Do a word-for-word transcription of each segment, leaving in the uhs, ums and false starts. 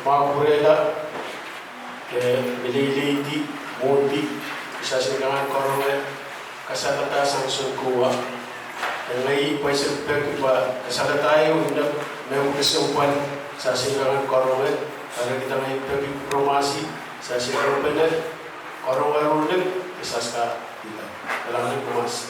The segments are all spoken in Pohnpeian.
Mwahu pwurehla, eh, me leleidi, mwohndi, I sasi kangoange karonge kasalehda sang Sounkowa. Eh, ngehi pwaisek peki pwe kasalehda ieu ine me kesempwal, I sasi kangoange karonge, kahrehda ngehi peki Romasi, I sasi ropene, karonge ruhne, I sasi ka ila, kalahngan en Romasi.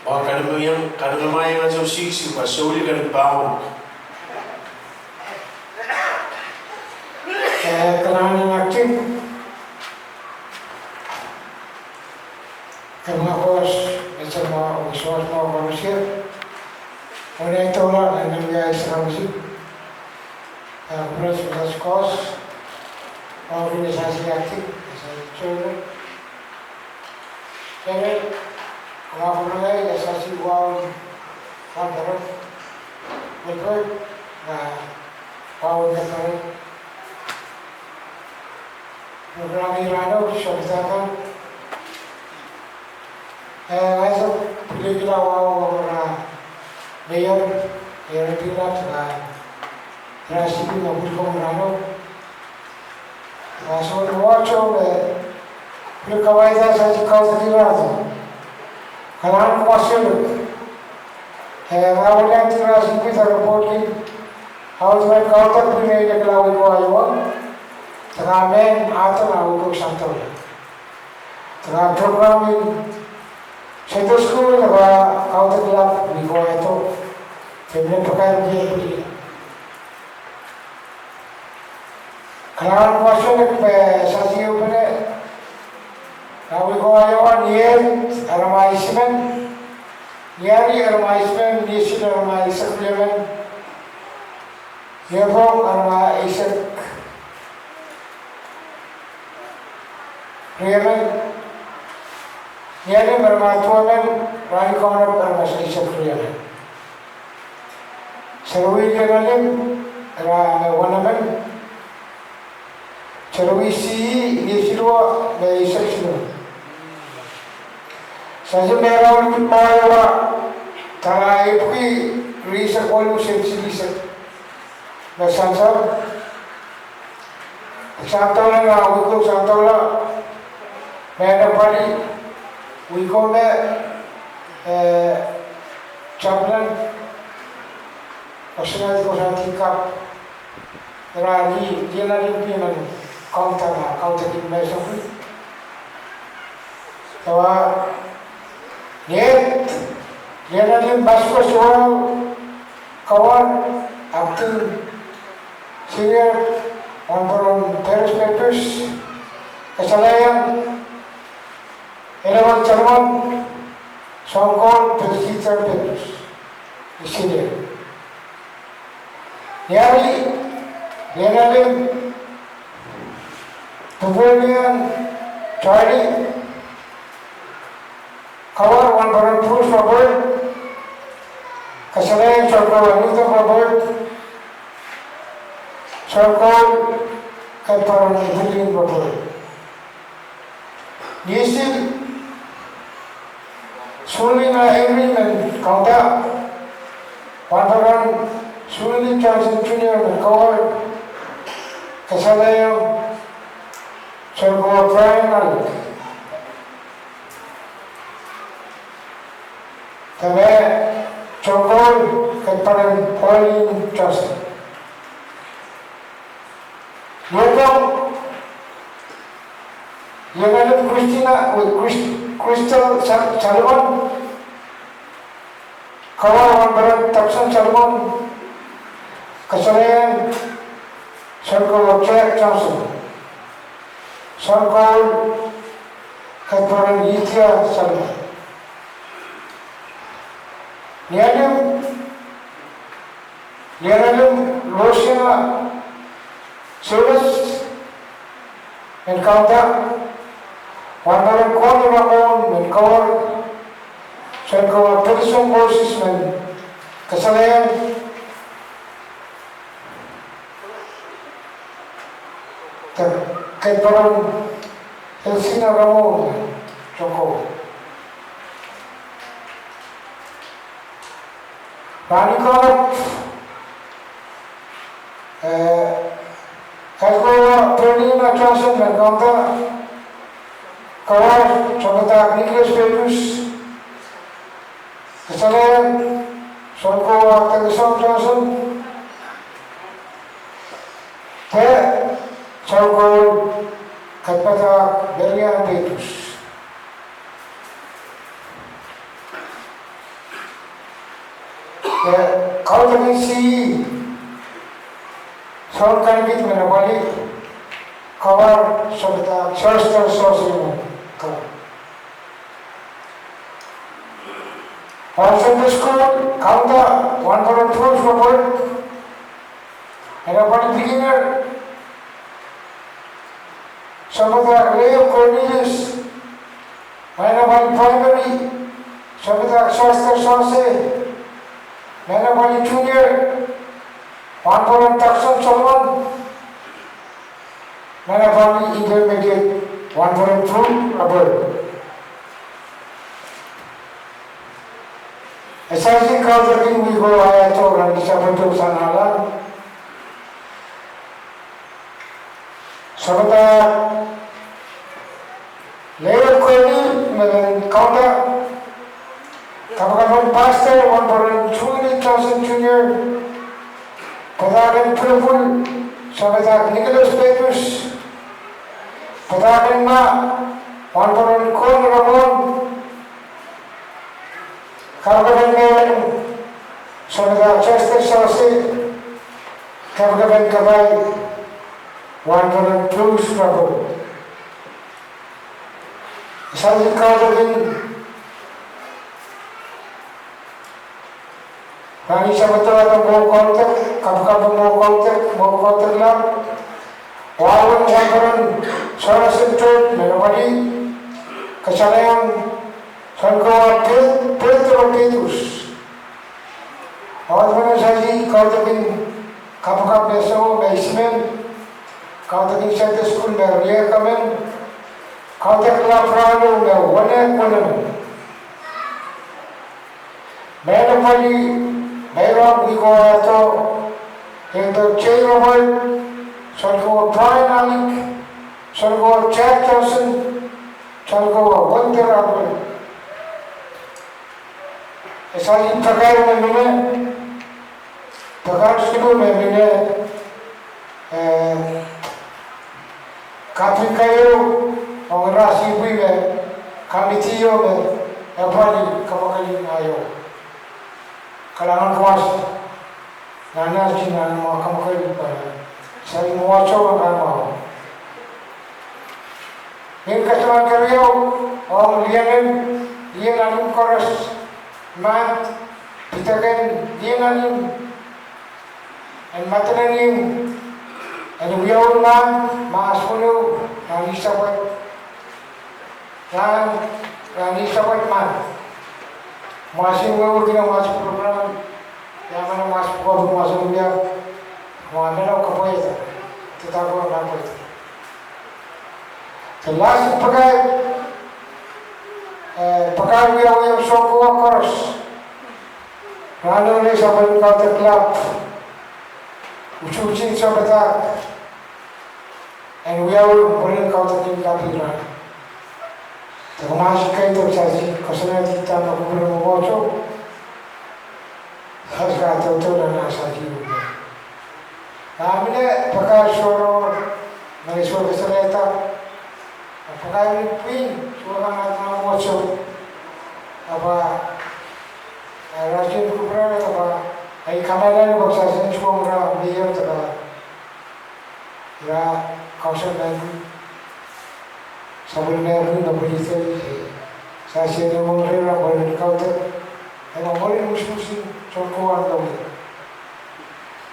Mwahu, kanengamah, kanengamah iang ansou sihsih, pwe souleng kan pahn wuk. Eh, kalahngan en acting. Kemwa koaros, me se mwahu, oh sohte mwahu koaros ie. Mwein e doula, nan wia I sasi kamwisi. Eh, kupwuren Sises Krais, oh kin I sasi acting, I sasi journal. Eri, mwahu pwurehla, I sasi wahu en peren. Pwurehla, ah, wahu en peren. Program i rahno, sohte dahkot. Eh, I sasi pil kihla wahu, wahu rah mayor, mayor pilot, ah, rah sipi me pil komw rahno. Ah, sohte mwahu, eh, pil kawaida I sasi kaudok ira. Kalahngan en mwahselo. Eh, rahn wet I sasi pil report ki. Audepen kaudok pil me I kala wiko Iowa. Taka men ahdo nan wiko Santola. Taka program en Sunday school, taka kaudok lap wiko ahdo. Pil me pakair pil pil. Kalahngan en mwahselo pwe I sasi ehupene. Nan wiko Iowa, Niehd, Erema Eismen. Niari, Erema Eismen, Niesil, Erema Eisek Riemen. Niepwong, Erema Eisek Riemen. Nialim, Erema Tuemen, Rahn Kaunop, Erema Eisek Riemen. Sarawi Lienalim, Erema Wanemen. Sarawi Sii, Niesiluwa, me Eisek Siluwa. Sasi me raun kin mwahuiwa, tara ipwiki rieisek waluh sent silihsek. Me sansal. Santola, nan wiko Santola, me nan pali, wiko me, eh, chaplain, osinai ko santi kap, ira Li, Lienalim Piemen, kaunda, kaunda kin me sokwi. Tawa, Niehd, Lienalim Masukasuwau, Kawar, acting senior, wahnpoaron Peres Petrus, kasalehiong, Eleven Solomon, Sounkoul, Peter Petrus, senior. Niari, Lienalim, Pupulmian, Charlie, Kawar, wahnpoaron Bruce Robert, kasalehiong Sounkoul Luther Robert, Sounkoul Kedparon Evelyn Robert. Niesil, Sulina Henry men kaunda, wahnpoaron Sulini Johnson Junior men Kawar, kasalehiong Sounkoul Brian Alec. Dene Sounkoul Kedparon Pauline Johnson. Niepwong, Lienalim Christina, oh, Chris-, Crystal Sa-, Solomon, Kawar, wahnpoaron Tapson Solomon, kasalehiong Sounkoul Jack Johnson. Sounkoul Kedperen Lydia Salman. Lianim, Lianim Rosina Silas, men kaunda, Wahnpoaron Kohn Ramon, men kawar, Sounkowa Peterson Moses, men kasalehiong, de Kedperen Elsina Ramon, men Sounkowa. Rahn koaros, eh, Kedperen Bernina Johnson, men kaunda, kawar, Sounpadahk Nicholas Petrus, kasalehiong, Sounkowa Takisong Johnson, de Sounkowa Kedpadahk Maria Petrus. Eh, kaudokin C E, Sounkankit, men apwalih, kawar, Sounpadahk Soster Sose, men kawar. Ong Sunday School, kaunda, Wahnpoaron Bruce Robert, men apwalih beginner, Sounpadahk Leo Cornelius, men apwalih primary, Sounpadahk Soster Sose, men apwalih junior, Wahnpoaron Takson Solomon, men apwalih intermediate, Wahnpoaron Bruce Robert. E sasi kaudokin wihko ahi to rahn isapw ehu sang ahla. Sounpadahk Leo Cornelius, men kaunda, kapakap en pastor, Wahnpoaron Truly Johnson Junior, padahk en pwulopwul, Sounpadahk Nicholas Petrus, padahk en mah, Wahnpoaron Kohn Ramon, kapakap en mehn, Sounpadahk Soster Sose, kapakap en kapai, Wahnpoaron Bruce Robert. E sasi kaudokin rahn isapw ehu de mwohn kaudok, kapakap en mwohn kaudok, mwohn kaudok lap, wahu en Wahnpoaron Sonasen Tohn, men apwalih, kasalehiong, Sounkowa Pe-, Petero Petrus. Ohl men e sasi kaudokin kapakap me soh me isimen, kaudokin Sunday School me riehk emen, kaudok lap rahno me wenehk wenemen. Mehn apwalih, mehn rahn wihko ahi to, Elder J Robert, Sounkowa Brian Alik, Sounkowa Jack Johnson, Sounkowa Wonder Albert. E sasi pakair me mihmi, pakair siluh me mihmi, eh, kaping keieu, ong rasipwi me, committee ieu me, apwalih kamwakelei ieu. Kalahngan koaros. Nan, nan, nan mwahu kamwakelei pahn. Seri mwohtail kan mwahu. Mehn kesempwal keriau, ong lienen, lienen imw koaros, mand, pideken, lienen imw, en madenen imw, en wiawi mand, mahs weneu, nan isapwet, nan, nan isapwet mand. Mwahsin wehwehki nan mwahs program, ia mane mwahs pwukoa, mwahs wia, mwahu meno kapwaiada, tida ko nan pwaiada. The last pakair, eh, pakair wiawi ong Sounkowa koaros. Rahno ni sapwellime kaudok lap. Utuhtin Sounpadahk en wiawi pwehn kaudok lap ira. Deke mwahs kei de sasi, koasoanehdi dahme kupwure mwomwohdiso. Sasi kak toutou nan sasi. Ahmw mehn pakair sohte, mehn sohte kasalehda. Pakair pwihn, sohte nan mwomwohdiso. Ahpw, eh, rasehng kupwure, ahpw, eh, kamehlele pwe sasi sohte ra, mie de ka. Ira, kausen mehn. Sapwellime pwihn me pwilihdi, sa sehse ni mwurin rehn Koht, pwe ih kaudok, e mwurin musukusin tohn kowe en lowehda.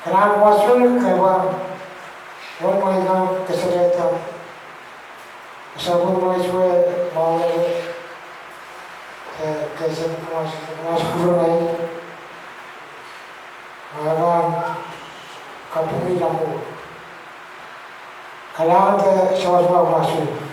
Kalahngan mwahs wet, ke pahn, wen mwein kesehla, sapwellime mwahs wet, mwahu lel, e, kesehla mwahs, mwahs kupwuromwi, ma e pahn kapingkihla mwuhr. Kalahngan de sawas mwahu mwahs wet.